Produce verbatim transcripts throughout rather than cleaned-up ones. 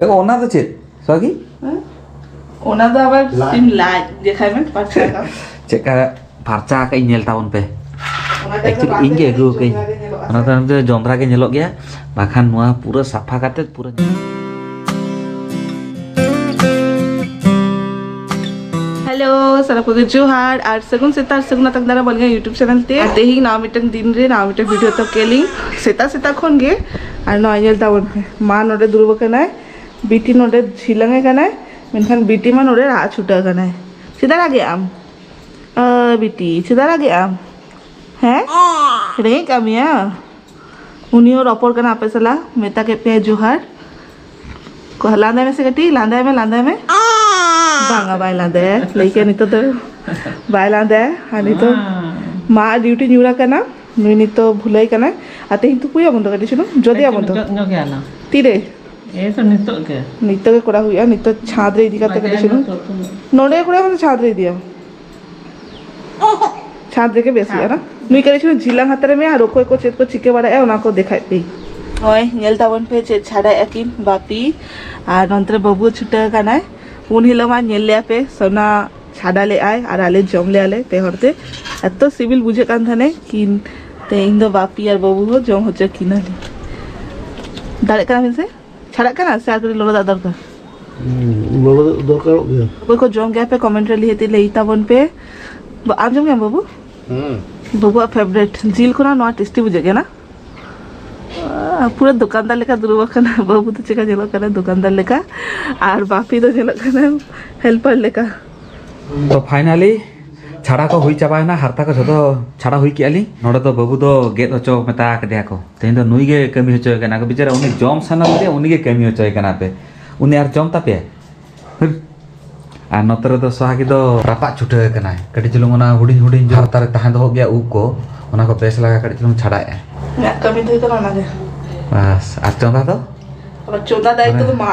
ᱚᱱᱟ ᱫᱚ ᱪᱮᱫ, ᱥᱚᱜᱤ? ᱦᱮᱸ? ᱚᱱᱟ ᱫᱚ ᱟᱵᱟᱨ ᱞᱟᱡ᱾ ᱥᱤᱢ ᱞᱟᱡ, ᱫᱮᱠᱷᱟᱭ ᱢᱮ, ᱯᱟᱨᱪᱟ ᱠᱟᱜ᱾ ᱪᱮᱫ ᱞᱮᱠᱟ ᱯᱷᱟᱨᱪᱟ ᱟᱠᱟᱫ ᱤᱧ, ᱧᱮᱞ ᱛᱟᱵᱚᱱ ᱯᱮ᱾ ᱚᱱᱟ ᱴᱟᱭᱤᱯ ᱫᱚ ᱮᱠᱪᱩᱭᱮᱞᱤ ᱵᱟᱝ ᱤᱧ ᱜᱮ ᱛᱟᱦᱮᱸ ᱟᱹᱜᱩ ᱠᱟᱱᱟ, ᱟᱠᱟᱫᱟᱹᱧ᱾ ᱪᱚᱸᱫᱟ ᱜᱮ ᱧᱮᱞᱚᱜᱼᱟ ᱚᱱᱟ ᱥᱮ? ᱫᱚ ᱡᱚᱸᱫᱽᱨᱟ ᱜᱮ ᱧᱮᱞᱚᱜ ᱜᱮᱭᱟ, ᱵᱟᱠᱷᱟᱱ ᱱᱚᱣᱟ ᱯᱩᱨᱟᱹ ᱥᱟᱯᱷᱟ ᱠᱟᱛᱮ ᱯᱩᱨᱟᱹ᱾ ᱦᱮᱞᱳ, ᱥᱟᱱᱟᱢ ᱠᱚᱜᱮ ᱡᱚᱦᱟᱨ ᱟᱨ ᱥᱟᱹᱜᱩᱱ ᱥᱮᱛᱟᱜ, ᱥᱟᱹᱜᱩᱱ ᱟᱛᱟᱝ ᱫᱟᱨᱟᱢ ᱟᱹᱞᱤᱧᱟᱜ YouTube ᱪᱮᱱᱮᱞ ᱛᱮ᱾ ᱟᱨ ᱛᱮᱦᱮᱧ ᱱᱟᱣᱟ ᱢᱤᱫᱴᱟᱝ ᱫᱤᱱ ᱨᱮ ᱱᱟᱣᱟ ᱢᱤᱫᱴᱟᱝ ᱵᱷᱤᱰᱤᱭᱳ ᱛᱚ ᱠᱮᱞᱤᱝ ᱥᱮᱛᱟᱜ ᱥᱮᱛᱟᱜ ᱠᱷᱚᱱ ᱜᱮ᱾ ᱟᱨ ᱱᱚᱣᱟ ᱧᱮᱞ ᱛᱟᱵᱚᱱ ᱯᱮ, ᱢᱟ ᱱᱚᱰᱮ ᱫᱩᱲᱩᱵ ᱟᱠᱟᱱᱟᱭ, ᱵᱤᱴᱤ ᱱᱚᱰᱮ ᱡᱷᱤᱞᱟᱹᱝ ᱮ ᱠᱟᱱᱟᱭ, ᱢᱮᱱᱠᱷᱟᱱ ᱵᱤᱴᱤ ᱢᱟ ᱱᱚᱰᱮ ᱨᱟᱜ ᱪᱷᱩᱴᱟᱹᱣ ᱠᱟᱱᱟᱭ᱾ ᱪᱮᱫᱟᱜ ᱨᱟᱜᱮᱜ ᱟᱢ? ᱚ, ᱵᱤᱴᱤ, ᱪᱮᱫᱟᱜ ᱨᱟᱜᱮᱜ ᱟᱢ? ᱦᱮᱸ? ᱨᱮᱸᱜᱮᱡ ᱠᱟᱜ ᱢᱮᱭᱟ? ᱩᱱᱤ ᱦᱚᱸ ᱨᱚᱯᱚᱲ ᱠᱟᱱᱟ ᱟᱯᱮ ᱥᱟᱞᱟᱜ, ᱢᱮᱛᱟ ᱠᱮᱫ ᱯᱮᱭᱟ ᱡᱚᱦᱟᱨ᱾ ᱠᱚ-, ᱞᱟᱸᱫᱟᱭ ᱢᱮᱥᱮ ᱠᱟᱹᱴᱤᱡ, ᱞᱟᱸᱫᱟᱭ ᱢᱮ, ᱞᱟᱸᱫᱟᱭ ᱢᱮ᱾ ᱵᱟᱝᱟ, ᱵᱟᱭ ᱞᱟᱸᱫᱟᱭᱟ, ᱞᱟᱹᱭ ᱠᱮᱫ ᱱᱤᱛᱚᱜ ᱫᱚ ᱵᱟᱭ ᱞᱟᱸᱫᱟᱭᱟ᱾ ᱟᱨ ᱱᱤᱛᱚᱜ ᱢᱟ ᱰᱤᱭᱩᱴᱤ ᱧᱩᱨ ᱟᱠᱟᱱᱟ, ᱱᱩᱭ ᱱᱤᱛᱚᱜ ᱵᱷᱩᱞᱟᱹᱭ ᱠᱟᱱᱟᱭ᱾ ᱟᱨ ᱛᱮᱦᱮᱧ ᱛᱩᱯᱩᱭᱟᱵᱚᱱ ᱛᱚ ᱠᱟᱹᱴᱤᱡ ᱪᱩᱞᱩᱝ, ᱡᱚᱫᱤᱭᱟᱵᱚᱱ ᱛᱚ᱾ ᱧᱚᱜ, ᱧᱚᱜ ᱜᱮᱭᱟᱞᱟᱝ᱾ ᱛᱤᱨᱮ? ᱮᱭ ᱛᱚ ᱱᱤᱛᱚᱜ ᱜᱮ᱾ ᱱᱤᱛᱚᱜ ᱜᱮ ᱠᱚᱨᱟᱣ ᱦᱩᱭᱩᱜᱼᱟ, ᱱᱤᱛᱚᱜ ᱪᱷᱟᱸᱫᱽ ᱨᱮ ᱤᱫᱤ ᱠᱟᱛᱮ ᱵᱟᱡᱟᱭ ᱠᱟᱹᱴᱤᱡ ᱪᱩᱞᱩᱝ᱾ ᱱᱤᱛᱚᱜ ᱛᱩᱯᱩ᱾ ᱱᱚᱰᱮ ᱠᱚᱨᱟᱣ ᱢᱟᱱᱮ ᱪᱷᱟᱸᱫᱽ ᱨᱮ ᱤᱫᱤᱭᱟ᱾ ᱪᱷᱟᱸᱫᱽ ᱨᱮᱜᱮ ᱵᱮᱥ ᱦᱩᱭᱩᱜᱼᱟ ᱱᱟ᱾ ᱱᱩᱭ ᱠᱟᱹᱴᱤᱡ ᱪᱩᱞᱩᱝ ᱡᱷᱤᱞᱟᱝ ᱦᱟᱛᱟᱲ ᱢᱮ ᱟᱨ ᱚᱠᱚᱭ ᱠᱚ ᱪᱮᱫ ᱠᱚ ᱪᱤᱠᱟᱹ ᱵᱟᱲᱟᱭᱮᱫᱼᱟ ᱚᱱᱟ ᱠᱚ ᱫᱮᱠᱷᱟᱭ ᱯᱮ᱾ ᱱᱚᱜᱼᱚᱭ ᱧᱮᱞ ᱛᱟᱵᱚᱱ ᱯᱮ ᱪᱮᱫ ᱪᱷᱟᱰᱟᱭᱮᱫᱼᱟ ᱠᱤᱱ ᱵᱟᱯᱤ ᱟᱨ ᱱᱚᱱᱛᱮ ᱨᱮ ᱵᱟᱹᱵᱩ ᱪᱷᱩᱴᱟᱹᱣ ᱟᱠᱟᱱᱟᱭ᱾ ᱩᱱ ᱦᱤᱞᱳᱜ ᱢᱟ ᱧᱮᱞ ᱞᱮᱭᱟ ᱯᱮ ᱥᱳᱱᱟ ᱪᱷᱟᱰᱟ ᱞᱮᱫᱼᱟᱭ ᱟᱨ ᱟᱞᱮ ᱡᱚᱢ ᱞᱮᱫᱼᱟ ᱞᱮ ᱯᱮ ᱦᱚᱲ ᱛᱮ᱾ ᱮᱛᱚ ᱥᱤᱵᱤᱞ ᱵᱩᱡᱷᱟᱹᱜ ᱠᱟᱱ ᱛᱟᱦᱮᱱᱟ ᱠᱤᱱ᱾ ᱛᱮ ᱤᱧ ᱫᱚ ᱵᱟᱯᱤ ᱟᱨ ᱵᱟᱹᱵᱩ ᱦᱚᱸ ᱡᱚᱢ ᱦᱚᱪᱚ ᱠᱤᱱᱟᱞᱤᱧ᱾ ᱫᱟᱲᱮᱜ ᱠᱟᱱᱟ ᱵᱤᱱ ᱥᱮ? ᱪᱷᱟᱲᱟᱜ ᱠᱟᱱᱟ ᱥᱮ ᱟᱨ ᱠᱟᱹᱴᱤᱡ ᱞᱚᱞᱚ ᱫᱟᱜ ᱫᱚᱨᱠᱟᱨ? ᱦᱩᱸ, ᱞᱚᱞᱚ ᱫᱚᱨᱠᱟᱨᱚᱜ ᱜᱮᱭᱟ᱾ ᱚᱠᱚᱭ ᱠᱚ ᱡᱚᱢ ᱜᱮᱭᱟ ᱯᱮ, ᱠᱚᱢᱮᱱᱴ ᱨᱮ ᱞᱟᱹᱭ ᱛᱮ ᱞᱟᱹᱭ ᱛᱟᱵᱚᱱ ᱯᱮ᱾ ᱵᱟ-, ᱟᱸᱡᱚᱢ ᱜᱮᱭᱟᱢ ᱵᱟᱹᱵᱩ? ᱦᱩᱸ᱾ ᱵᱟᱹᱵᱩᱣᱟᱜ ᱯᱷᱮᱵᱟᱨᱮᱴ ᱡᱤᱞ ᱠᱷᱚᱱᱟᱜ ᱱᱚᱣᱟ ᱴᱮᱥᱴᱤ ᱵᱩᱡᱷᱟᱹᱜ ᱠᱟᱱᱟ᱾ ᱟᱸ, ᱯᱩᱨᱟᱹ ᱫᱚᱠᱟᱱᱫᱟᱨ ᱞᱮᱠᱟ ᱫᱩᱲᱩᱵ ᱟᱠᱟᱱᱟ ᱵᱟᱹᱵᱩ ᱫᱚ᱾ ᱪᱮᱠᱟ ᱧᱮᱞᱚᱜ ᱠᱟᱱᱟ ᱫᱚᱠᱟᱱᱫᱟᱨ ᱞᱮᱠᱟ, ᱟᱨ ᱵᱟᱯᱤ ᱫᱚ ᱧᱮᱞᱚᱜ ᱠᱟᱱᱟ ᱦᱮᱞᱯᱟᱨ ᱞᱮᱠᱟ᱾ ᱛᱚ ᱯᱷᱟᱭᱱᱟᱞᱤ ᱪᱷᱟᱲᱟ ᱠᱚ ᱦᱩᱭ ᱪᱟᱵᱟᱭᱮᱱᱟ, ᱦᱟᱨᱛᱟ ᱠᱚ ᱡᱷᱚᱛᱚ ᱪᱷᱟᱲᱟ ᱦᱩᱭ ᱠᱮᱜᱼᱟ ᱞᱤᱧ᱾ ᱱᱚᱰᱮ ᱫᱚ ᱵᱟᱹᱵᱩ ᱫᱚ ᱜᱮᱫ ᱦᱚᱪᱚ ᱢᱮᱛᱟ ᱠᱟᱫᱮᱭᱟ ᱠᱚ᱾ ᱛᱮᱦᱮᱧ ᱫᱚ ᱱᱩᱭ ᱜᱮ ᱠᱟᱹᱢᱤ ᱦᱚᱪᱚᱭᱮ ᱠᱟᱱᱟ ᱠᱚ᱾ ᱵᱮᱪᱟᱨᱟ ᱩᱱᱤ ᱡᱚᱢ ᱥᱟᱱᱟ ᱞᱮᱫᱮᱭᱟ, ᱩᱱᱤ ᱜᱮ ᱠᱟᱹᱢᱤ ᱦᱚᱪᱚᱭᱮ ᱠᱟᱱᱟ ᱯᱮ᱾ ᱩᱱᱤ ᱟᱨ ᱡᱚᱢ ᱛᱟᱯᱮᱭᱟ? ᱦᱩᱸ᱾ ᱟᱨ ᱱᱚᱛᱮ ᱨᱮᱫᱚ ᱥᱚᱦᱟᱜᱤ ᱫᱚ ᱨᱟᱯᱟᱜ ᱪᱷᱩᱴᱟᱹᱣ ᱠᱟᱱᱟᱭ᱾ ᱠᱟᱹᱴᱤᱡ ᱪᱩᱞᱩᱝ ᱚᱱᱟ ᱦᱩᱰᱤᱧ ᱦᱩᱰᱤᱧ ᱡᱚ ᱦᱟᱨᱛᱟ ᱨᱮ ᱛᱟᱦᱮᱸ ᱫᱚᱦᱚᱜ ᱜᱮᱭᱟ ᱩᱵ ᱠᱚ, ᱚᱱᱟ ᱠᱚ ᱵᱮᱥ ᱞᱮᱠᱟ ᱠᱟᱹᱴᱤᱡ ᱪᱩᱞᱩᱝ ᱪᱷᱟᱰᱟᱭᱮᱜᱼᱟᱭ᱾ ᱤᱧᱟᱹᱜ ᱠᱟᱹᱢᱤ ᱫᱚ ᱦᱩᱭᱩᱜ ᱠᱟᱱᱟ ᱚᱱᱟᱜᱮ᱾ ᱵᱟᱥ, ᱟᱨ ᱪᱚᱸᱫᱟ ᱫᱚ? ᱟᱵᱟᱨ ᱪᱚᱸᱫᱟ ᱫᱟᱭᱤᱛᱛᱚ ᱫᱚ ᱢᱟ᱾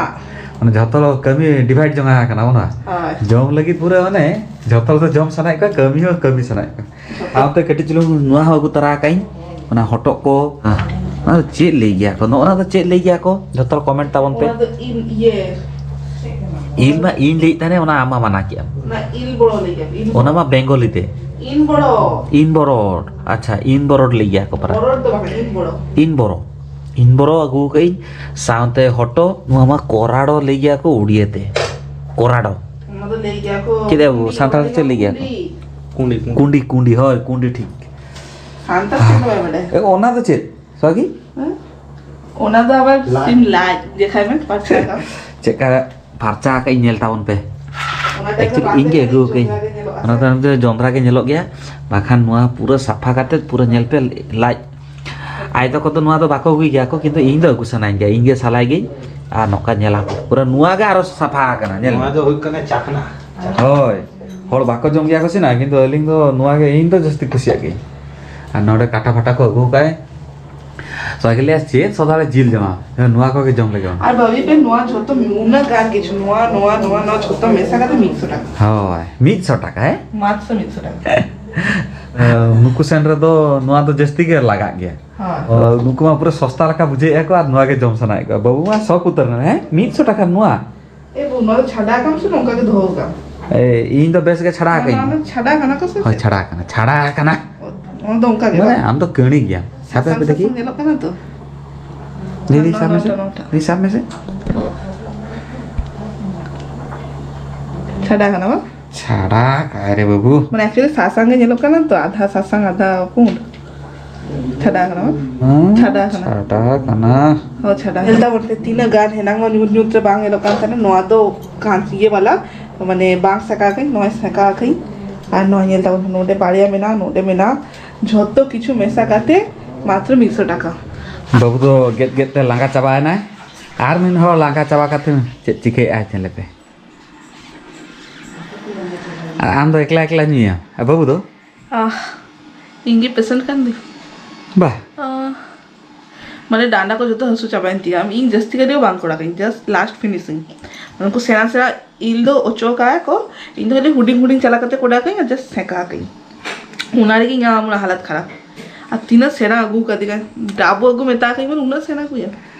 ᱢᱟᱱᱮ ᱡᱷᱚᱛᱚ ᱠᱟᱹᱢᱤ ᱰᱤᱵᱷᱟᱭᱤᱰ ᱡᱚᱝ ᱟᱠᱟᱱᱟ ᱵᱚᱱᱟ᱾ ᱦᱳᱭ᱾ ᱡᱚᱢ ᱞᱟᱹᱜᱤᱫ ᱯᱩᱨᱟᱹ ᱢᱟᱱᱮ ᱡᱷᱚᱛᱚ ᱦᱚᱲ ᱫᱚ ᱡᱚᱢ ᱥᱟᱱᱟᱭᱮᱫ ᱠᱚᱣᱟ, ᱠᱟᱹᱢᱤ ᱦᱚᱸ ᱠᱟᱹᱢᱤ ᱥᱟᱱᱟᱭᱮᱫ ᱠᱚᱣᱟ᱾ ᱟᱢᱛᱮ ᱠᱟᱹᱴᱤᱡ ᱪᱩᱞᱩᱝ ᱱᱚᱣᱟ ᱦᱚᱸ ᱟᱹᱜᱩ ᱛᱚᱨᱟ ᱟᱠᱟᱫ ᱤᱧ, ᱚᱱᱟ ᱦᱚᱴᱚᱜ ᱠᱚ᱾ ᱚᱱᱟ ᱫᱚ ᱪᱮᱫ ᱞᱟᱹᱭ ᱜᱮᱭᱟ ᱠᱚ? ᱱᱚᱜᱼᱚ ᱱᱚᱣᱟ ᱫᱚ ᱪᱮᱫ ᱞᱟᱹᱭ ᱜᱮᱭᱟ ᱠᱚ? ᱡᱚᱛᱚ ᱦᱚᱲ ᱠᱚᱢᱮᱱᱴ ᱛᱟᱵᱚᱱ ᱯᱮ᱾ ᱚᱱᱟ ᱫᱚ ᱤᱞ, ᱤᱭᱟᱹ᱾ ᱤᱞ ᱢᱟ ᱤᱧ ᱞᱟᱹᱭᱮᱫ ᱛᱟᱦᱮᱱᱟ, ᱚᱱᱟ ᱟᱢ ᱢᱟ ᱢᱟᱱᱟ ᱠᱮᱜᱼᱟᱢ᱾ ᱚᱱᱟ ᱤᱞ ᱵᱚᱲᱚ ᱞᱟᱹᱭ ᱜᱮᱭᱟ, ᱤᱞ ᱚᱱᱟ ᱵᱚᱲᱚ᱾ ᱢᱟ ᱵᱮᱝᱜᱚᱞᱤ ᱛᱮ᱾ ᱤᱱ ᱵᱚᱲᱚ᱾ ᱤᱱ ᱵᱚᱨᱚᱰ᱾ ᱟᱪᱪᱷᱟ, ᱤᱱ ᱵᱚᱨᱚᱰ ᱞᱟᱹᱭ ᱜᱮᱭᱟ ᱠᱚ ᱯᱟᱨᱟ᱾ ᱵᱚᱨᱚᱰ ᱫᱚ ᱵᱟᱝ, ᱤᱱ ᱵᱚᱲᱚ᱾ ᱤᱱ ᱵᱚᱨᱚ᱾ ᱤᱱ ᱵᱚᱨᱚ ᱟᱹᱜᱩ ᱠᱟᱜ ᱤᱧ, ᱥᱟᱶᱛᱮ ᱦᱚᱴᱚ, ᱱᱚᱣᱟ ᱢᱟ ᱠᱚᱨᱟᱲᱚ ᱞᱟᱹᱭ ᱜᱮᱭᱟ ᱠᱚ ᱩᱲᱤᱭᱟᱹ ᱛᱮ᱾ ᱠᱚᱨᱟᱰᱚ᱾ ᱚᱱᱟ ᱫᱚ ᱞᱟᱹᱭ ᱜᱮᱭᱟ ᱠᱚ ᱪᱮᱫ ᱭᱟ ᱵᱟᱹᱵᱩ, ᱠᱩᱸᱰᱤ, ᱥᱟᱱᱛᱟᱲ ᱛᱮ ᱚᱱᱟ ᱪᱮᱫ ᱞᱟᱹᱭ ᱜᱮᱭᱟ ᱠᱚ? ᱠᱩᱸᱰᱤ᱾ ᱠᱩᱸᱰᱤ, ᱠᱩᱸᱰᱤ᱾ ᱠᱩᱸᱰᱤ, ᱦᱳᱭ, ᱠᱩᱸᱰᱤ ᱴᱷᱤᱠ᱾ ᱥᱟᱱᱛᱟᱲ ᱪᱮᱫ ᱫᱚ ᱵᱟᱭ ᱵᱟᱰᱟᱭᱟ᱾ ᱮ, ᱚᱱᱟ ᱫᱚ ᱪᱮᱫ? ᱥᱚᱜᱤ? ᱦᱮᱸ? ᱚᱱᱟ ᱫᱚ ᱟᱵᱟᱨ ᱞᱟᱡ᱾ ᱥᱤᱢ ᱞᱟᱡ, ᱡᱮᱠᱷᱟᱱ ᱢᱮ ᱯᱟᱨᱪᱟ ᱠᱟᱜ᱾ ᱪᱮᱫᱠᱟ ᱯᱷᱟᱨᱪᱟ ᱟᱠᱟᱫ ᱤᱧ ᱧᱮᱞ ᱛᱟᱵᱚᱱ ᱯᱮ᱾ ᱚᱱᱟ ᱴᱟᱭᱤᱯ ᱫᱚ Actually, ᱵᱟᱝ ᱤᱧ ᱜᱮ ᱛᱟᱦᱮᱸ ᱟᱹᱜᱩ ᱠᱟᱱᱟ, ᱟᱠᱟᱫ ᱤᱧ᱾ ᱡᱚᱱᱰᱨᱟ ᱜᱮ ᱧᱮᱞᱚᱜᱼᱟ ᱚᱱᱟ ᱥᱮ? ᱛᱟᱭᱚᱢ ᱛᱮ ᱡᱚᱱᱰᱨᱟ ᱜᱮ ᱧᱮᱞᱚᱜ ᱜᱮᱭᱟ, ᱵᱟᱠᱷᱟᱱ ᱱᱚᱣᱟ ᱯᱩᱨᱟᱹ ᱥᱟᱯᱷᱟ ᱠᱟᱛᱮ ᱯᱩᱨᱟᱹ ᱧᱮᱞ ᱯᱮ ᱞᱟᱡ᱾ ᱟᱭ ᱛᱟᱠᱚ ᱫᱚ ᱱᱚᱣᱟ ᱫᱚ ᱵᱟᱠᱚ ᱟᱹᱜᱩᱭ ᱜᱮᱭᱟ ᱠᱚ, ᱠᱤᱱᱛᱩ ᱤᱧ ᱫᱚ ᱟᱹᱜᱩ ᱥᱟᱱᱟᱧ ᱜᱮᱭᱟ, ᱤᱧ ᱜᱮ ᱥᱟᱞᱟᱭ ᱜᱤᱧ᱾ ᱟᱨ ᱱᱚᱝᱠᱟ ᱧᱮᱞᱟ ᱠᱚ, ᱯᱩᱨᱟᱹ ᱱᱚᱣᱟ ᱜᱮ ᱟᱨᱚ ᱥᱟᱯᱷᱟ ᱟᱠᱟᱱᱟ, ᱧᱮᱞ ᱱᱚᱣᱟ ᱢᱮ᱾ ᱫᱚ ᱦᱩᱭᱩᱜ ᱠᱟᱱᱟ ᱪᱟᱠᱷᱱᱟ᱾ ᱦᱳᱭ, ᱦᱚᱲ ᱵᱟᱠᱚ ᱡᱚᱢ ᱜᱮᱭᱟ ᱠᱚ ᱥᱮ ᱱᱟ, ᱠᱤᱱᱛᱩ ᱟᱹᱞᱤᱧ ᱫᱚ ᱱᱚᱣᱟ ᱜᱮ, ᱤᱧ ᱫᱚ ᱡᱟᱹᱥᱛᱤ ᱠᱩᱥᱤᱭᱟᱜ ᱜᱤᱭᱟᱹᱧ᱾ ᱟᱨ ᱱᱚᱰᱮ ᱠᱟᱴᱟ ᱯᱷᱟᱴᱟ ᱠᱚ ᱟᱹᱜᱩ ᱠᱟᱜᱼᱟ᱾ ᱥᱚᱫᱟ ᱜᱮ ᱞᱟᱹᱭᱟ, "ᱪᱮᱫ ᱥᱚᱫᱟ ᱞᱮ ᱡᱤᱞ ᱡᱚᱢᱟ? ᱱᱚᱣᱟ ᱠᱚᱜᱮ ᱡᱚᱢ ᱞᱮᱜᱮ ᱵᱟᱝ?" ᱟᱨ ᱵᱷᱟᱹᱵᱤ ᱯᱮ, ᱱᱚᱣᱟ ᱡᱷᱚᱛᱚ ᱩᱱᱟᱹᱜ ᱜᱟᱱ ᱠᱤᱪᱷᱩ, ᱱᱚᱣᱟ, ᱱᱚᱣᱟ, ᱱᱚᱣᱟ, ᱱᱚᱣᱟ ᱡᱷᱚᱛᱚ ᱢᱮᱥᱟ ᱠᱟᱛᱮ ᱢᱤᱫᱥᱚ ᱴᱟᱠᱟ᱾ ᱦᱳᱭ, ᱢᱤᱫᱥᱚ ᱴᱟᱠᱟ, ᱦᱮᱸ? ᱢᱟᱛᱨᱚ ᱢᱤᱫᱥᱚ ᱴᱟᱠᱟ᱾ ᱮ, ᱱᱩᱠᱩ ᱥᱮᱱ ᱨᱮᱫᱚ ᱱᱚᱣᱟ ᱫᱚ ᱡᱟᱹᱥᱛᱤ ᱜᱮ ᱞᱟᱜᱟᱜ ᱜᱮᱭᱟ᱾ ᱦᱳᱭ᱾ ᱚ, ᱱᱩᱠᱩ ᱢᱟ ᱯᱩᱨᱟᱹ ᱥᱚᱥᱛᱟ ᱞᱮᱠᱟ ᱵᱩᱡᱷᱟᱹᱣᱮᱫᱼᱟ ᱠᱚ ᱟᱨ ᱱᱚᱣᱟ ᱜᱮ ᱡᱚᱢ ᱥᱟᱱᱟᱭᱮᱫ ᱠᱚᱣᱟ᱾ ᱵᱟᱹᱵᱩ ᱢᱟ ᱥᱚᱠ ᱩᱛᱟᱹᱨ ᱮᱱᱟ, ᱦᱮᱸ? ᱢᱤᱫᱥᱚ ᱴᱟᱠᱟ ᱱᱚᱣᱟ? ᱮ ᱵᱟᱹᱵᱩ, ᱱᱚᱣᱟ ᱫᱚ ᱪᱷᱟᱰᱟ ᱠᱟᱜ ᱢᱮ ᱥᱮ ᱱᱚᱝᱠᱟ ᱜᱮ ᱫᱚᱦᱚ ᱠᱟᱜ ᱢᱮ? ᱮ, ᱤᱧ ᱫᱚ ᱵᱮᱥ ᱜᱮ ᱪᱷᱟᱰᱟ ᱱᱚᱣᱟ ᱠᱟᱜ ᱫᱚ ᱤᱧ᱾ ᱟᱢᱮᱢ ᱪᱷᱟᱰᱟ ᱠᱟᱱᱟ ᱠᱚ ᱥᱮ ᱦᱳᱭ, ᱪᱮᱫ? ᱪᱷᱟᱰᱟ ᱠᱟᱱᱟ, ᱪᱷᱟᱰᱟ ᱠᱟᱱᱟ᱾ ᱚᱱᱟ ᱫᱚ ᱚᱱᱠᱟ ᱜᱮ ᱢᱟᱱᱮ, ᱵᱟᱝ? ᱟᱢ ᱫᱚ ᱠᱟᱹᱬᱤ ᱜᱮᱭᱟᱢ᱾ ᱥᱟᱯᱷᱟ ᱥᱟᱥᱟᱝ ᱯᱮ ᱫᱮᱠᱷᱤ᱾ ᱥᱟᱥᱟᱝ ᱧᱮᱞᱚᱜ ᱠᱟᱱᱟ ᱛᱚ? ᱫᱤᱫᱤ, ᱱᱚᱣᱟ, ᱥᱟᱵ ᱢᱮᱥᱮ᱾ ᱱᱚᱣᱟᱴᱟᱜ, ᱱᱚᱣᱟᱴᱟᱜ᱾ ᱫᱤᱫᱤ, ᱥᱟᱵ ᱢᱮᱥᱮ᱾ ᱪᱷᱟᱰᱟ ᱠᱟᱱᱟ ᱵᱟᱝ? ᱪᱷᱟᱰᱟ ᱠᱟᱭ ᱨᱮ ᱵᱟᱹᱵᱩ᱾ ᱢᱟᱱᱮ, actually ᱥᱟᱥᱟᱝ ᱜᱮ ᱧᱮᱞᱚᱜ ᱠᱟᱱᱟ ᱛᱚ, ᱟᱫᱷᱟ ᱥᱟᱥᱟᱝ, ᱟᱫᱷᱟ ᱯᱩᱸᱰ᱾ ᱪᱷᱟᱰᱟ ᱠᱟᱱᱟ ᱵᱟᱝ? ᱦᱩᱸ, ᱪᱷᱟᱰᱟ ᱠᱟᱱᱟ᱾ ᱪᱷᱟᱰᱟ ᱠᱟᱱᱟ᱾ ᱦᱚᱸ, ᱪᱷᱟᱰᱟ᱾ ᱧᱮᱞ ᱛᱟᱵᱚᱱ ᱯᱮ, ᱛᱤᱱᱟᱹᱜ ᱜᱟᱱ ᱦᱮᱱᱟᱝ ᱢᱟ ᱧᱩᱛ ᱧᱩᱛ ᱨᱮ ᱵᱟᱝ ᱧᱮᱞᱚᱜ ᱠᱟᱱ ᱛᱟᱦᱮᱱᱟ, ᱱᱚᱣᱟ ᱫᱚ ᱠᱟᱸᱪ ᱤᱭᱟᱹ ᱵᱟᱞᱟ, ᱢᱟᱱᱮ, ᱵᱟᱝ ᱥᱮᱠᱟ ᱟᱠᱟᱧ, ᱱᱚᱜᱼᱚᱭ ᱥᱮᱠᱟ ᱟᱠᱟᱧ᱾ ᱟᱨ ᱱᱚᱣᱟ ᱧᱮᱞ ᱛᱟᱵᱚᱱ ᱯᱮ, ᱱᱚᱰᱮ ᱵᱟᱨᱭᱟ ᱢᱮᱱᱟᱜᱼᱟ, ᱱᱚᱰᱮ ᱢᱮᱱᱟᱜᱼᱟ, ᱡᱷᱚᱛᱚ ᱠᱤᱪᱷᱩ ᱢᱮᱥᱟ ᱠᱟᱛᱮ ᱢᱟᱛᱨᱚ ᱢᱤᱫᱥᱚ ᱴᱟᱠᱟ᱾ ᱵᱟᱹᱵᱩ ᱫᱚ ᱜᱮᱫ ᱜᱮᱫ ᱛᱮ ᱞᱟᱸᱜᱟ ᱪᱟᱵᱟᱭᱮᱱᱟᱭ᱾ ᱟᱨ ᱢᱤᱫ ᱦᱚᱲ ᱞᱟᱸᱜᱟ ᱪᱟᱵᱟ ᱠᱟᱛᱮ ᱪᱮᱫ ᱪᱤᱠᱟᱹᱭᱮᱫᱼᱟᱭ, ᱧᱮᱞᱮ ᱯᱮ᱾ ᱟᱨ ᱟᱢ ᱫᱚ ᱮᱠᱞᱟ ᱮᱠᱞᱟ ᱧᱩᱭᱟᱢ? ᱟᱨ ᱵᱟᱹᱵᱩ ᱫᱚ? ᱟᱦ, ᱤᱧ ᱜᱮ ᱯᱮᱥᱮᱱᱴ ᱠᱟᱱ ᱫᱩᱧ᱾ ᱵᱟᱦ᱾ ᱟᱦ, ᱢᱟᱱᱮ, ᱰᱟᱸᱰᱟ ᱠᱚ ᱡᱚᱛᱚ ᱦᱟᱹᱥᱩ ᱪᱟᱵᱟᱭᱮᱱ ᱛᱤᱧᱟ᱾ ᱤᱧ ᱡᱟᱹᱥᱛᱤ ᱠᱟᱛᱮ ᱫᱚ ᱵᱟᱝ ᱠᱚᱲᱟ ᱠᱟᱹᱧ, just last finishing᱾ ᱩᱱᱠᱩ ᱥᱮᱬᱟ ᱥᱮᱬᱟ ᱤᱞ ᱫᱚ ᱚᱪᱚᱜ ᱠᱟᱜᱼᱟ ᱠᱚ, ᱤᱧ ᱫᱚ ᱠᱷᱟᱹᱞᱤ ᱦᱩᱰᱤᱧ ᱦᱩᱰᱤᱧ ᱪᱟᱞᱟ ᱠᱟᱛᱮ ᱠᱚᱲᱟ ᱠᱟᱹᱧ ᱟᱨ just ᱥᱮᱸᱠᱟ ᱠᱟᱹᱧ᱾ ᱚᱱᱟ ᱨᱮᱜᱮ ᱤᱧᱟᱹᱜ ᱦᱟᱞᱚᱛ ᱠᱷᱟᱨᱟᱯ᱾ ᱟᱨ ᱛᱤᱱᱟᱹᱜ ᱥᱮᱬᱟ ᱟᱹᱜᱩ ᱠᱟᱫᱮᱭᱟ, ᱰᱟᱵᱚ ᱟᱹᱜᱩ ᱢᱮᱛᱟ ᱠᱟᱹᱧ ᱢᱮ, ᱩᱱᱟᱹᱜ ᱥᱮᱬᱟ ᱟᱹᱜᱩᱭᱟ᱾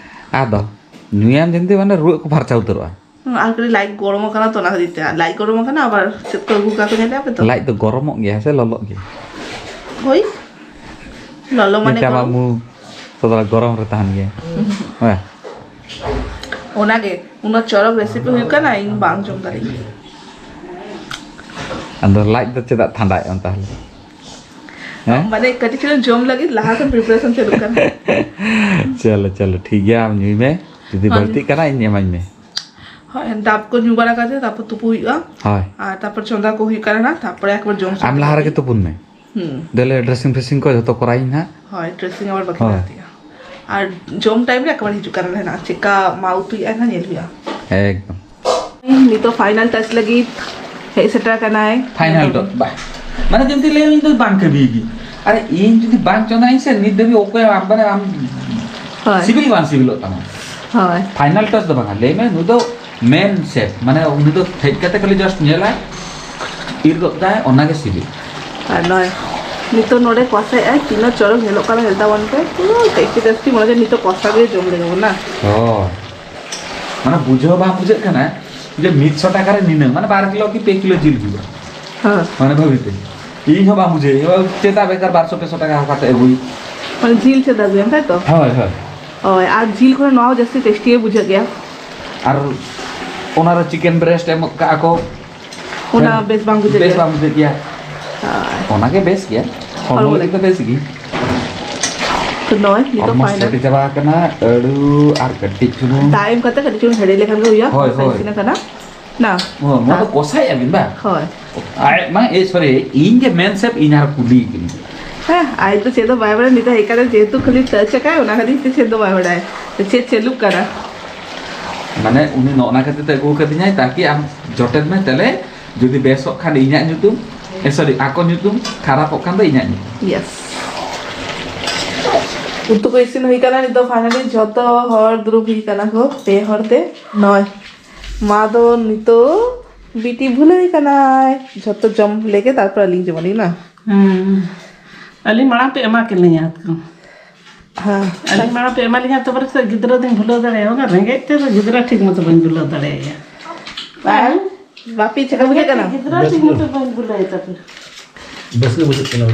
ᱟᱫᱚ ᱧᱩᱭᱟᱢ ᱡᱮᱢᱛᱤ ᱢᱟᱱᱮ ᱨᱩᱣᱟᱹᱜ ᱠᱚ ᱯᱷᱟᱨᱪᱟ ᱩᱛᱟᱹᱨᱚᱜᱼᱟ᱾ ᱦᱩᱸ, ᱟᱨ ᱠᱟᱹᱴᱤᱡ ᱞᱟᱭᱤᱴ ᱜᱚᱨᱚᱢ ᱟᱠᱟᱱᱟ ᱛᱚ, ᱚᱱᱟ ᱠᱷᱟᱹᱛᱤᱨ ᱛᱮ ᱞᱟᱭᱤᱴ ᱜᱚᱨᱚᱢ ᱟᱠᱟᱱᱟ, ᱟᱵᱟᱨ ᱪᱮᱫ ᱠᱚ ᱟᱹᱜᱩ ᱠᱟᱜ ᱠᱚ ᱧᱮᱞᱮᱜᱼᱟ ᱯᱮ ᱛᱚ? ᱞᱟᱭᱤᱴ ᱫᱚ ᱜᱚᱨᱚᱢᱚᱜ ᱜᱮᱭᱟ ᱥᱮ ᱞᱚᱞᱚᱜ ᱜᱮᱭᱟ? ᱦᱳᱭ, ᱞᱚᱞᱚ ᱢᱟᱱᱮ ᱢᱤᱫᱴᱟᱝ ᱜᱚᱨᱚᱢ᱾ ᱟᱢᱟᱜ ᱢᱩ ᱛᱚ ᱛᱷᱚᱲᱟ ᱜᱚᱨᱚᱢ ᱨᱮ ᱛᱟᱦᱮᱱ ᱜᱮᱭᱟ᱾ ᱦᱮᱸ᱾ ᱚᱱᱟᱜᱮ ᱩᱱᱟᱹᱜ ᱪᱚᱨᱚᱠ ᱨᱮᱥᱤᱯᱤ ᱦᱩᱭᱩᱜ ᱠᱟᱱᱟ, ᱤᱧ ᱵᱟᱝ ᱡᱚᱢ ᱫᱟᱲᱮᱭᱟᱜ᱾ ᱟᱫᱚ ᱞᱟᱡ ᱫᱚ ᱪᱮᱫᱟᱜ ᱴᱷᱟᱱᱰᱟᱭᱮᱫ ᱟᱢ ᱛᱟᱦᱞᱮ? ᱦᱮᱸ? ᱢᱟᱱᱮ ᱠᱟᱹᱴᱤᱡ ᱪᱩᱞᱩᱝ ᱡᱚᱢ ᱞᱟᱹᱜᱤᱫ ᱞᱟᱦᱟ ᱠᱷᱚᱱ ᱯᱨᱤᱯᱟᱨᱮᱥᱚᱱ ᱪᱟᱹᱞᱩᱜ ᱠᱟᱱᱟ᱾ ᱪᱚᱞᱚ, ᱪᱚᱞᱚ, ᱴᱷᱤᱠ ᱜᱮᱭᱟ, ᱟᱢ ᱧᱩᱭ ᱢᱮ, ᱡᱩᱫᱤ ᱦᱳᱭ᱾ ᱵᱟᱹᱲᱛᱤᱜ ᱠᱟᱱᱟ ᱤᱧ ᱮᱢᱟᱹᱧ ᱢᱮ᱾ ᱦᱳᱭ, ᱫᱟᱜ ᱠᱚ ᱧᱩ ᱵᱟᱲᱟ ᱠᱟᱛᱮ ᱛᱟᱨᱯᱚᱨ ᱛᱩᱯᱩ ᱦᱩᱭᱩᱜᱼᱟ᱾ ᱦᱳᱭ᱾ ᱟᱨ ᱛᱟᱨᱯᱚᱨ ᱪᱚᱸᱫᱟ ᱠᱚ ᱦᱩᱭᱩᱜ ᱠᱟᱱᱟ ᱱᱟᱜ, ᱛᱟᱨᱯᱚᱨᱮ ᱮᱠᱵᱟᱨ ᱡᱚᱢ ᱟᱢ ᱥᱟᱹᱛ ᱞᱟᱦᱟ ᱠᱟᱛᱮ᱾ ᱨᱮᱜᱮ ᱛᱩᱯᱩᱱ ᱢᱮ᱾ ᱦᱩᱸ᱾ ᱫᱮᱞᱮ, ᱰᱨᱮᱥᱤᱝ ᱯᱷᱮᱥᱤᱝ ᱠᱚ ᱡᱷᱚᱛᱚ ᱠᱚᱨᱟᱣᱤᱧ ᱦᱟᱸᱜ᱾ ᱦᱳᱭ, ᱰᱨᱮᱥᱤᱝ ᱟᱵᱟᱨ ᱵᱟᱹᱠᱤ ᱦᱳᱭ᱾ ᱢᱮᱱᱟᱜ ᱛᱤᱧᱟ᱾ ᱟᱨ ᱡᱚᱢ ᱴᱟᱭᱤᱢ ᱨᱮ ᱮᱠᱵᱟᱨ ᱦᱤᱡᱩᱜ ᱠᱟᱱ ᱛᱟᱦᱮᱱᱟ, ᱪᱮᱠᱟ ᱢᱟ ᱩᱛᱩᱭᱮᱫᱼᱟ ᱱᱟᱜ ᱧᱮᱞ ᱦᱩᱭᱩᱜᱼᱟ᱾ ᱮᱠᱫᱚᱢ᱾ ᱱᱤᱛᱚᱜ ᱯᱷᱟᱭᱱᱟᱞ ᱴᱟᱪ ᱞᱟᱹᱜᱤᱫ ᱦᱮᱡ ᱥᱮᱴᱮᱨ ᱟᱠᱟᱱᱟᱭ᱾ ᱯᱷᱟᱭᱱᱟᱞ ᱴᱚᱪ, ᱵᱟ᱾ ᱢᱟᱱᱮ ᱡᱮᱢᱛᱤ ᱞᱟᱹᱭ ᱤᱧ ᱫᱚ ᱵᱟᱝ ᱠᱟᱹᱢᱤ ᱜᱮ᱾ ᱟᱨᱮ, ᱤᱧ ᱡᱩᱫᱤ ᱵᱟᱝ ᱪᱚᱸᱫᱟᱭᱟᱹᱧ ᱥᱮ, ᱱᱤᱛ ᱫᱷᱟᱹᱵᱤᱡ ᱚᱠᱚᱭ ᱟᱢ, ᱢᱟᱱᱮ ᱟᱢ ᱦᱳᱭ᱾ ᱥᱤᱵᱤᱞ ᱜᱮ ᱵᱟᱝ ᱥᱤᱵᱤᱞᱚᱜ ᱛᱟᱢᱟ᱾ ᱦᱳᱭ᱾ ᱯᱷᱟᱭᱱᱟᱞ ᱴᱟᱪ ᱫᱚ ᱵᱟᱝᱟ, ᱞᱟᱹᱭ ᱢᱮ, ᱱᱩᱭ ᱫᱚ ᱢᱮᱱ ᱥᱮᱯᱷ, ᱢᱟᱱᱮ ᱩᱱᱤ ᱫᱚ ᱦᱮᱡ ᱠᱟᱛᱮ ᱠᱷᱟᱹᱞᱤ ᱡᱟᱥᱴ ᱧᱮᱞᱟᱭ, ᱤᱨ ᱜᱚᱫ ᱠᱟᱜᱼᱟᱭ, ᱚᱱᱟᱜᱮ ᱥᱤᱵᱤᱞ᱾ ᱟᱨ ᱱᱚᱜᱼᱚᱭ ᱱᱤᱛᱚᱜ ᱱᱚᱰᱮ ᱠᱚᱥᱟᱭᱮᱫᱼᱟᱭ, ᱛᱤᱱᱟᱹᱜ ᱪᱚᱨᱚᱠ ᱧᱮᱞᱚᱜ ᱠᱟᱱᱟ, ᱧᱮᱞ ᱛᱟᱵᱚᱱ ᱯᱮ, ᱯᱩᱨᱟᱹ ᱴᱮᱥᱴᱤ ᱴᱮᱥᱴᱤ, ᱢᱚᱱᱮ ᱦᱚᱪᱪᱷᱮ ᱱᱤᱛᱚᱜ ᱠᱚᱥᱟ ᱜᱮ ᱡᱚᱢ ᱞᱮᱜᱮ ᱵᱚᱱ ᱱᱟ᱾ ᱦᱳᱭ᱾ ᱢᱟᱱᱮ ᱵᱩᱡᱷᱟᱹᱣ ᱵᱟᱝ ᱵᱩᱡᱷᱟᱹᱜ ᱠᱟᱱᱟ ᱡᱮ ᱢᱤᱫᱥᱚ ᱴᱟᱠᱟ ᱨᱮ ᱱᱤᱱᱟᱹᱝ, ᱢᱟᱱᱮ ᱵᱟᱨ ᱠᱤᱞᱳ ᱠᱤ ᱯᱮ ᱠᱤᱞᱳ ᱡᱤᱞ ᱦᱩᱭᱩᱜᱼᱟ᱾ ᱦᱮᱸ᱾ ᱢᱟᱱᱮ ᱵᱷᱟᱹᱵᱤ ᱛᱮ ᱤᱧ ᱦᱚᱸ ᱵᱟᱝ ᱵᱩᱡᱷᱟᱹᱣ, ᱮᱵᱟᱨ ᱪᱮᱫᱟᱜ ᱵᱮᱠᱟᱨ ᱵᱟᱨᱥᱚ ᱯᱮᱥᱚ ᱴᱟᱠᱟ ᱦᱟᱛᱟᱣ ᱠᱟᱛᱮ ᱟᱹᱜᱩᱭ᱾ ᱢᱟᱱᱮ ᱡᱤᱞ ᱪᱮᱫᱟᱜ ᱟᱹᱜᱩᱭᱟᱢ, ᱛᱟᱭ ᱛᱚ? ᱦᱳᱭ, ᱦᱳᱭ᱾ ᱦᱳᱭ, ᱟᱨ ᱡᱤᱞ ᱠᱷᱚᱱ ᱱᱚᱣᱟ ᱦᱚᱸ ᱡᱟᱹᱥᱛᱤ ᱴᱮᱥᱴᱤ ᱜᱮ ᱵᱩᱡᱷᱟᱹᱜ ᱜᱮᱭᱟ᱾ ᱟᱨ ᱚᱱᱟᱨᱮ ᱪᱤᱠᱮᱱ ᱵᱨᱮᱥᱴ ᱮᱢᱚᱜ ᱠᱟᱜᱼᱟ ᱠᱚ᱾ ᱚᱱᱟ ᱦᱮᱸ, ᱵᱮᱥ ᱵᱟᱝ ᱵᱩᱡᱷᱟᱹᱜ ᱵᱮᱥ ᱜᱮᱭᱟ᱾ ᱵᱟᱝ ᱵᱩᱡᱷᱟᱹᱜ ᱜᱮᱭᱟ᱾ ᱦᱳᱭ᱾ ᱚᱱᱟᱜᱮ ᱵᱮᱥ ᱜᱮᱭᱟ, ᱦᱚᱲᱢᱚ ᱦᱚᱲᱢᱚ ᱞᱟᱹᱜᱤᱫ ᱫᱚ ᱞᱟᱹᱜᱤᱫ᱾ ᱵᱮᱥ ᱜᱮ᱾ ᱛᱚ ᱱᱚᱜᱼᱚᱭ ᱱᱤᱛᱚᱜ ᱦᱚᱲᱢᱚ ᱯᱷᱟᱭᱱᱟᱞ᱾ ᱥᱮᱴ ᱪᱟᱵᱟ ᱟᱠᱟᱱᱟ, ᱟᱹᱲᱩ ᱟᱨ ᱠᱟᱹᱴᱤᱡ ᱪᱩᱞᱩᱝ᱾ ᱫᱟᱜ ᱮᱢ ᱠᱟᱛᱮ ᱠᱟᱹᱴᱤᱡ ᱪᱩᱞᱩᱝ ᱦᱮᱰᱮᱡ ᱞᱮᱠᱷᱟᱱ ᱜᱮ ᱦᱩᱭᱩᱜᱼᱟ᱾ ᱦᱳᱭ, ᱦᱳᱭ᱾ ᱤᱥᱤᱱ ᱟᱠᱟᱱᱟ᱾ ᱱᱟ? ᱚ, ᱱᱚᱣᱟ ᱫᱚ ᱟᱨ ᱠᱚᱥᱟᱭᱮᱫᱼᱟ ᱵᱤᱱ ᱵᱟᱝ? ᱦᱳᱭ᱾ ᱟᱡ ᱢᱟ, ᱮ, ᱥᱚᱨᱤ, ᱤᱧ ᱜᱮ ᱢᱮᱱ ᱥᱮᱯᱷ, ᱤᱧ ᱟᱨ ᱠᱩᱞᱤ ᱠᱟᱹᱱᱟᱹᱧ᱾ ᱦᱮᱸ, ᱟᱡ ᱫᱚ ᱪᱮᱫ ᱦᱚᱸ ᱵᱟᱭ ᱵᱟᱲᱟᱭᱟ, ᱱᱤᱛᱚᱜ ᱦᱮᱡ ᱠᱟᱛᱮ ᱡᱮᱦᱮᱛᱩ ᱠᱷᱟᱹᱞᱤ ᱴᱟᱪ ᱟᱠᱟᱫ, ᱚᱱᱟ ᱠᱷᱟᱹᱛᱤᱨ ᱛᱮ ᱪᱮᱫ ᱫᱚ ᱵᱟᱭ ᱵᱟᱲᱟᱭᱟ᱾ ᱪᱮᱫ ᱪᱟᱹᱞᱩᱜ ᱠᱟᱱᱟ? ᱢᱟᱱᱮ ᱩᱱᱤ ᱱᱚᱜᱼᱱᱟ ᱠᱷᱟᱹᱛᱤᱨ ᱛᱮ ᱟᱹᱜᱩ ᱠᱟᱫᱤᱧᱟᱭ, ᱛᱟᱠᱤ ᱟᱢ ᱡᱚᱴᱮᱫ ᱢᱮ ᱛᱟᱦᱞᱮ, ᱡᱩᱫᱤ ᱵᱮᱥᱚᱜ ᱠᱷᱟᱱ ᱤᱧᱟᱹᱜ ᱧᱩᱛᱩᱢ, ᱮ, ᱥᱚᱨᱤ, ᱟᱠᱚ ᱧᱩᱛᱩᱢ, ᱠᱷᱟᱨᱟᱯᱚᱜ ᱠᱷᱟᱱ ᱫᱚ ᱤᱧᱟᱹᱜ ᱧᱩᱛᱩᱢ᱾ ᱭᱮᱥ᱾ ᱩᱛᱩ ᱠᱚ ᱤᱥᱤᱱ ᱦᱩᱭ ᱠᱟᱱᱟ, ᱱᱤᱛᱚᱜ ᱯᱷᱟᱭᱱᱟᱞᱤ ᱡᱷᱚᱛᱚ ᱦᱚᱲ ᱫᱩᱲᱩᱵ ᱦᱩᱭ ᱠᱟᱱᱟ ᱠᱚ, ᱯᱮ ᱦᱚᱲ ᱛᱮ ᱱᱚᱭ᱾ ᱢᱟ ᱫᱚ ᱱᱤᱛᱚᱜ ᱵᱤᱴᱤ ᱵᱷᱩᱞᱟᱹᱭ ᱠᱟᱱᱟᱭ, ᱡᱷᱚᱛᱚ ᱡᱚᱢ ᱞᱮᱜᱮ, ᱛᱟᱨᱯᱚᱨ ᱟᱹᱞᱤᱧ ᱡᱚᱢᱟᱞᱤᱧ ᱱᱟ᱾ ᱦᱩᱸ᱾ ᱟᱹᱞᱤᱧ ᱢᱟᱲᱟᱝ ᱯᱮ ᱮᱢᱟ ᱠᱤᱞᱤᱧᱟ᱾ ᱦᱮᱸ᱾ ᱟᱹᱞᱤᱧ ᱢᱟᱲᱟᱝ ᱯᱮ ᱮᱢᱟ ᱞᱤᱧᱟ, ᱛᱚᱵᱮ ᱥᱮ ᱜᱤᱫᱽᱨᱟᱹ ᱫᱚᱧ ᱵᱷᱩᱞᱟᱹᱣ ᱫᱟᱲᱮᱭᱟᱜᱼᱟ᱾ ᱚᱱᱟ ᱨᱮᱸᱜᱮᱡ ᱛᱮ ᱫᱚ ᱜᱤᱫᱽᱨᱟᱹ ᱴᱷᱤᱠ ᱢᱚᱛᱚ ᱵᱟᱹᱧ ᱵᱷᱩᱞᱟᱹᱣ ᱫᱟᱲᱮᱭᱟᱭᱟ᱾ ᱟᱨ ᱵᱟᱯᱤ ᱪᱮᱫ ᱞᱮᱠᱟ ᱵᱩᱡᱷᱟᱹᱜ ᱠᱟᱱᱟ? ᱜᱤᱫᱽᱨᱟᱹ ᱴᱷᱤᱠ ᱢᱚᱛᱚ ᱵᱟᱹᱧ ᱵᱷᱩᱞᱟᱹᱣ ᱛᱟᱯᱮ᱾ ᱵᱮᱥ ᱜᱮ ᱵᱩᱡᱷᱟᱹᱜ ᱠᱟᱱᱟ᱾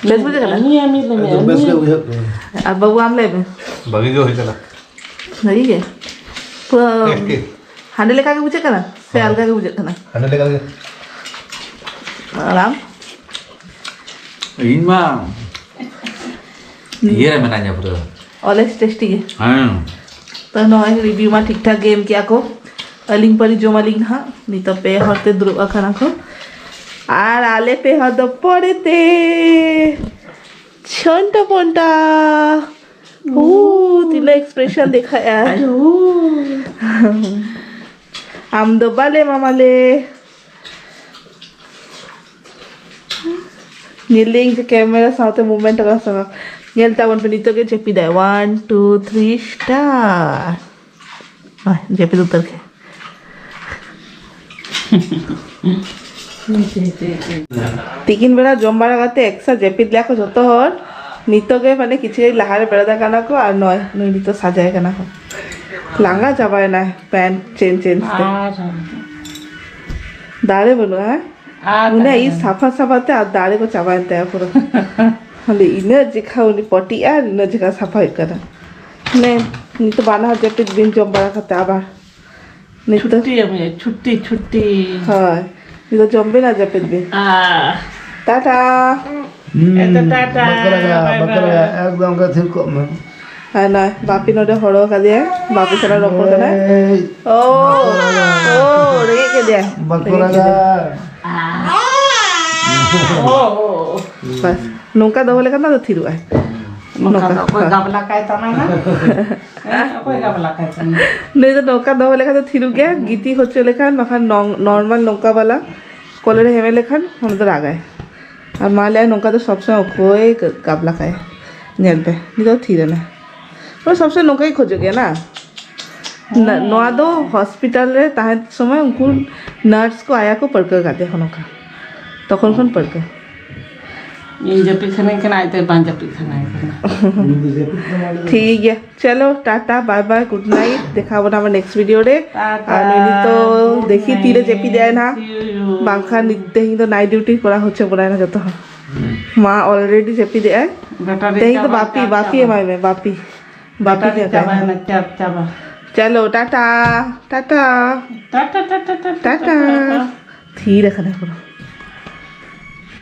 ᱵᱮᱥ ᱵᱩᱡᱷᱟᱹᱜ ᱠᱟᱱᱟ? ᱟᱹᱞᱤᱧ ᱟᱹᱞᱤᱧ ᱟᱫᱚ ᱵᱮᱥ ᱜᱮ ᱟᱹᱞᱤᱧ ᱵᱩᱡᱷᱟᱹᱜ ᱠᱟᱱᱟ᱾ ᱟᱨ ᱵᱟᱹᱵᱩ, ᱟᱢ ᱞᱟᱹᱭ ᱢᱮ᱾ ᱵᱷᱟᱹᱜᱤ ᱜᱮ ᱦᱩᱭ ᱠᱟᱱᱟ᱾ ᱵᱷᱟᱹᱜᱤ ᱜᱮ? ᱯᱩᱨᱟᱹ ᱴᱮᱥᱴᱤ᱾ ᱦᱟᱸᱰᱮ ᱞᱮᱠᱟ ᱜᱮ ᱵᱩᱡᱷᱟᱹᱜ ᱠᱟᱱᱟ ᱥᱮ ᱦᱳᱭ᱾ ᱟᱞᱜᱟ ᱜᱮ ᱵᱩᱡᱷᱟᱹᱜ ᱠᱟᱱᱟ? ᱦᱟᱸᱰᱮ ᱞᱮᱠᱟ ᱜᱮ᱾ ᱟᱨ ᱟᱢ? ᱤᱧ ᱢᱟ ᱤᱭᱟᱹ ᱨᱮ ᱢᱮᱱᱟᱧᱟ ᱯᱩᱨᱟᱹ᱾ Always tasty ᱜᱮ᱾ ᱦᱮᱸ᱾ ᱛᱚ ᱱᱚᱜᱼᱚᱭ ᱨᱤᱵᱷᱤᱭᱩ ᱢᱟ ᱴᱷᱤᱠ ᱴᱷᱟᱠ ᱜᱮ ᱮᱢ ᱠᱮᱜᱼᱟ ᱠᱚ᱾ ᱟᱹᱞᱤᱧ ᱯᱟᱹᱨᱤ ᱡᱚᱢᱟᱞᱤᱧ ᱱᱟᱦᱟᱜ᱾ ᱱᱤᱛᱚᱜ ᱯᱮ ᱦᱚᱲ ᱛᱮ ᱫᱩᱲᱩᱵ ᱟᱠᱟᱱᱟ ᱠᱚ᱾ ᱟᱨ ᱟᱞᱮ ᱯᱮ ᱦᱚᱲ ᱫᱚ ᱯᱚᱨᱮ ᱛᱮ᱾ ᱪᱷᱚᱱᱴᱟ ᱯᱚᱱᱴᱟ᱾ ᱳ, ᱛᱤᱱᱟᱹᱜ expression ᱫᱮᱠᱷᱟᱭᱟ᱾ ᱟᱭᱳ᱾ ᱟᱢ ᱫᱚ ᱵᱟᱞᱮ ᱢᱟᱢᱟᱞᱮ᱾ ᱧᱮᱞ ᱞᱤᱧ ᱡᱮ ᱠᱮᱢᱮᱨᱟ ᱥᱟᱶᱛᱮ movement ᱟᱠᱟᱱᱟ ᱥᱮ ᱵᱟᱝ᱾ ᱧᱮᱞ ᱛᱟᱵᱚᱱ ᱯᱮ, ᱱᱤᱛᱚᱜ ᱜᱮ ᱡᱟᱹᱯᱤᱫᱟᱭ᱾ One, two, three, start. ᱦᱳᱭ, ᱡᱟᱹᱯᱤᱫ ᱩᱛᱟᱹᱨ ᱠᱮᱫ᱾ ᱛᱤᱠᱤᱱ ᱵᱮᱲᱟ ᱡᱚᱢ ᱵᱟᱲᱟ ᱠᱟᱛᱮ ᱮᱠᱥᱟ ᱡᱟᱹᱯᱤᱫ ᱞᱮᱭᱟ ᱠᱚ ᱡᱚᱛᱚ ᱦᱚᱲ᱾ ᱱᱤᱛᱚᱜ ᱜᱮ ᱢᱟᱱᱮ ᱠᱤᱪᱷᱩ ᱜᱷᱟᱹᱲᱤᱡ ᱞᱟᱦᱟ ᱨᱮ ᱵᱮᱨᱮᱫ ᱟᱠᱟᱱᱟ ᱠᱚ ᱟᱨ ᱱᱚᱜᱼᱚᱭ ᱱᱩᱭ ᱱᱤᱛᱚᱜ ᱥᱟᱡᱟᱭ ᱠᱟᱱᱟ ᱠᱚ᱾ ᱞᱟᱸᱜᱟ ᱪᱟᱵᱟᱭᱮᱱᱟᱭ pant change change ᱛᱮ᱾ ᱟᱨ ᱫᱟᱲᱮ ᱵᱟᱹᱱᱩᱜᱼᱟ, ᱦᱮᱸ? ᱟᱨ ᱩᱱᱤᱭᱟᱜ ᱛᱟᱦᱮᱸ ᱤᱡ ᱠᱟᱱᱟ᱾ ᱥᱟᱯᱷᱟ ᱥᱟᱯᱷᱟ ᱛᱮ ᱟᱨ ᱫᱟᱲᱮ ᱠᱚ ᱪᱟᱵᱟᱭᱮᱱ ᱛᱟᱭᱟ ᱯᱩᱨᱟᱹ᱾ ᱠᱷᱟᱹᱞᱤ ᱤᱱᱟᱹᱜ ᱡᱮᱠᱷᱟ ᱩᱱᱤ ᱯᱚᱴᱤᱜᱼᱟ ᱟᱨ ᱤᱱᱟᱹᱜ ᱡᱮᱠᱷᱟ ᱥᱟᱯᱷᱟ ᱦᱩᱭᱩᱜ ᱠᱟᱱᱟ᱾ ᱢᱟᱱᱮ ᱱᱤᱛᱚᱜ ᱵᱟᱱᱟ ᱦᱚᱲ ᱡᱟᱹᱯᱤᱫ ᱵᱤᱱ ᱡᱚᱢ ᱵᱟᱲᱟ ᱠᱟᱛᱮ ᱟᱵᱟᱨ ᱱᱤᱛᱚᱜ ᱪᱷᱩᱴᱴᱤ ᱮᱢ ᱦᱩᱭᱩᱜᱼᱟ, ᱪᱷᱩᱴᱴᱤ, ᱪᱷᱩᱴᱴᱤ᱾ ᱦᱳᱭ, ᱱᱤᱛᱚᱜ ᱡᱚᱢ ᱵᱤᱱ ᱟᱨ ᱡᱟᱹᱯᱤᱫ ᱵᱤᱱ᱾ ᱟᱦ᱾ ᱴᱟᱴᱟ᱾ ᱦᱩᱸ, ᱮᱛᱚ ᱴᱟᱴᱟ, ᱵᱟᱠᱚ ᱞᱟᱜᱟ, bye ᱵᱟᱠᱚ bye᱾ ᱞᱟᱜᱟ, ᱮᱠᱫᱚᱢ ᱜᱮ ᱛᱷᱤᱨ ᱠᱚᱜ ᱢᱮ᱾ ᱟᱨ ᱱᱚᱜᱼᱚᱭ ᱵᱟᱯᱤ ᱱᱚᱰᱮ ᱦᱚᱲ ᱠᱟᱫᱮᱭᱟ, ᱵᱟᱯᱤ ᱥᱟᱞᱟᱜ ᱨᱚᱯᱚᱲ ᱠᱟᱱᱟᱭ᱾ ᱮᱭ, ᱳ, ᱵᱟᱠᱚ ᱞᱟᱜᱟ᱾ ᱳ, ᱨᱮᱸᱜᱮᱡ ᱠᱮᱫᱮᱭᱟ᱾ ᱵᱟᱠᱚ ᱨᱮᱸᱜᱮᱡ ᱞᱟᱜᱟ᱾ ᱠᱮᱫᱮᱭᱟ᱾ ᱳ, ᱳ, ᱳ᱾ ᱵᱟᱥ, ᱱᱚᱝᱠᱟ ᱫᱚᱦᱚ ᱞᱮᱠᱷᱟᱱ ᱫᱚ ᱟᱫᱚ ᱛᱷᱤᱨᱚᱜ ᱟᱭ᱾ ᱱᱚᱝᱠᱟ ᱱᱚᱝᱠᱟ᱾ ᱫᱚ ᱚᱠᱚᱭ ᱜᱟᱵᱞᱟ ᱠᱟᱭ ᱛᱟᱢᱟ ᱱᱟ? ᱦᱮᱸ, ᱚᱠᱚᱭ ᱜᱟᱵᱞᱟ ᱠᱟᱭ ᱛᱟᱢᱟ? ᱱᱩᱭ ᱫᱚ ᱱᱚᱝᱠᱟ ᱫᱚᱦᱚ ᱞᱮᱠᱷᱟᱱ ᱫᱚ ᱛᱷᱤᱨᱚᱜ ᱜᱮᱭᱟ, ᱜᱤᱛᱤᱡ ᱦᱚᱪᱚ ᱞᱮᱠᱷᱟᱱ, ᱵᱟᱠᱷᱟᱱ ᱱᱚᱝ-, normal ᱱᱚᱝᱠᱟ ᱵᱟᱞᱟ ᱠᱚᱞᱮ ᱨᱮ ᱦᱮᱢᱮ ᱞᱮᱠᱷᱟᱱ ᱚᱱᱟ ᱫᱚ ᱨᱟᱜᱟᱭ᱾ ᱟᱨ ᱢᱟ ᱞᱟᱹᱭᱟ ᱱᱚᱝᱠᱟ ᱫᱚ ᱥᱚᱵᱽ ᱥᱚᱢᱚᱭ ᱚᱠᱚᱭ ᱜᱟᱵᱞᱟ ᱠᱟᱭᱟ? ᱧᱮᱞ ᱯᱮ, ᱱᱤᱛ ᱫᱚ ᱛᱷᱤᱨ ᱮᱱᱟ᱾ ᱢᱟᱱᱮ ᱥᱚᱵᱽ ᱥᱚᱢᱚᱭ ᱱᱚᱝᱠᱟ ᱜᱮ ᱠᱷᱚᱡᱚᱜ ᱜᱮᱭᱟ ᱱᱟ? ᱱᱟ-, ᱦᱮᱸ᱾ ᱱᱚᱣᱟ ᱫᱚ ᱦᱚᱥᱯᱤᱴᱟᱞ ᱨᱮ ᱛᱟᱦᱮᱸ ᱥᱚᱢᱚᱭ ᱩᱱᱠᱩ ᱱᱟᱨᱥ ᱠᱚ ᱟᱭᱟ ᱠᱚ ᱯᱟᱹᱨᱠᱟᱹᱣ ᱠᱟᱫᱮᱭᱟ ᱱᱚᱝᱠᱟ᱾ ᱛᱚᱠᱷᱚᱱ ᱠᱷᱚᱱ ᱯᱟᱹᱨᱠᱟᱹᱣ᱾ ᱤᱧ ᱡᱟᱹᱯᱤᱫ ᱥᱟᱱᱟᱧ ᱠᱟᱱᱟ, ᱟᱡ ᱛᱮ ᱵᱟᱝ ᱡᱟᱹᱯᱤᱫ ᱥᱟᱱᱟᱭᱮ ᱠᱟᱱᱟ᱾ ᱴᱷᱤᱠ ᱜᱮᱭᱟ, ᱪᱚᱞᱚ ᱴᱟᱴᱟ, ᱵᱟᱭ ᱵᱟᱭ, ᱜᱩᱰ ᱱᱟᱭᱤᱴ, ᱫᱮᱠᱷᱟ ᱵᱚᱱᱟ ᱟᱵᱟᱨ ᱱᱮᱠᱥᱴ ᱵᱷᱤᱰᱤᱭᱳ ᱨᱮ᱾ ᱴᱟᱴᱟ, ᱟᱨ ᱱᱩᱭ ᱱᱤᱛᱚᱜ good ᱫᱮᱠᱷᱤ ᱛᱤᱨᱮ night, ᱡᱟᱹᱯᱤᱫ ᱮᱜᱼᱟᱭ ᱱᱟᱦᱟᱜ, see you. ᱵᱟᱝᱠᱷᱟᱱ ᱱᱤᱛ ᱛᱮᱦᱮᱧ ᱫᱚ ᱱᱟᱭᱤᱴ ᱰᱤᱭᱩᱴᱤ ᱠᱚᱨᱟᱣ ᱦᱚᱪᱚ ᱵᱚᱱᱟᱭ ᱱᱟ ᱡᱚᱛᱚ ᱦᱚᱲ᱾ ᱢᱟ ᱚᱞᱨᱮᱰᱤ ᱡᱟᱹᱯᱤᱫ ᱮᱜᱼᱟᱭ᱾ ᱵᱮᱴᱟᱨᱤ ᱛᱮᱦᱮᱧ ᱫᱚ ᱪᱟᱵᱟ, ᱵᱟᱯᱤ, ᱪᱟᱨᱡᱽ ᱵᱟᱯᱤ ᱪᱟᱵᱟ᱾ ᱮᱢᱟᱭ ᱢᱮ, ᱵᱟᱯᱤ, ᱵᱟᱯᱤ ᱵᱮᱴᱟᱨᱤ ᱧᱚᱜ ᱪᱟᱵᱟ ᱮᱢᱟᱭ ᱢᱮ᱾ ᱮᱱᱟ, ᱪᱟᱨᱡᱽ ᱪᱟᱵᱟ᱾ ᱪᱚᱞᱚ ᱴᱟᱴᱟ, ᱴᱟᱴᱟ, ᱴᱟᱴᱟ, ᱴᱟᱴᱟ, ᱴᱟᱴᱟ, ᱴᱟᱴᱟ᱾ ᱛᱷᱤᱨ ᱟᱠᱟᱱᱟ ᱯᱩᱨᱟᱹ᱾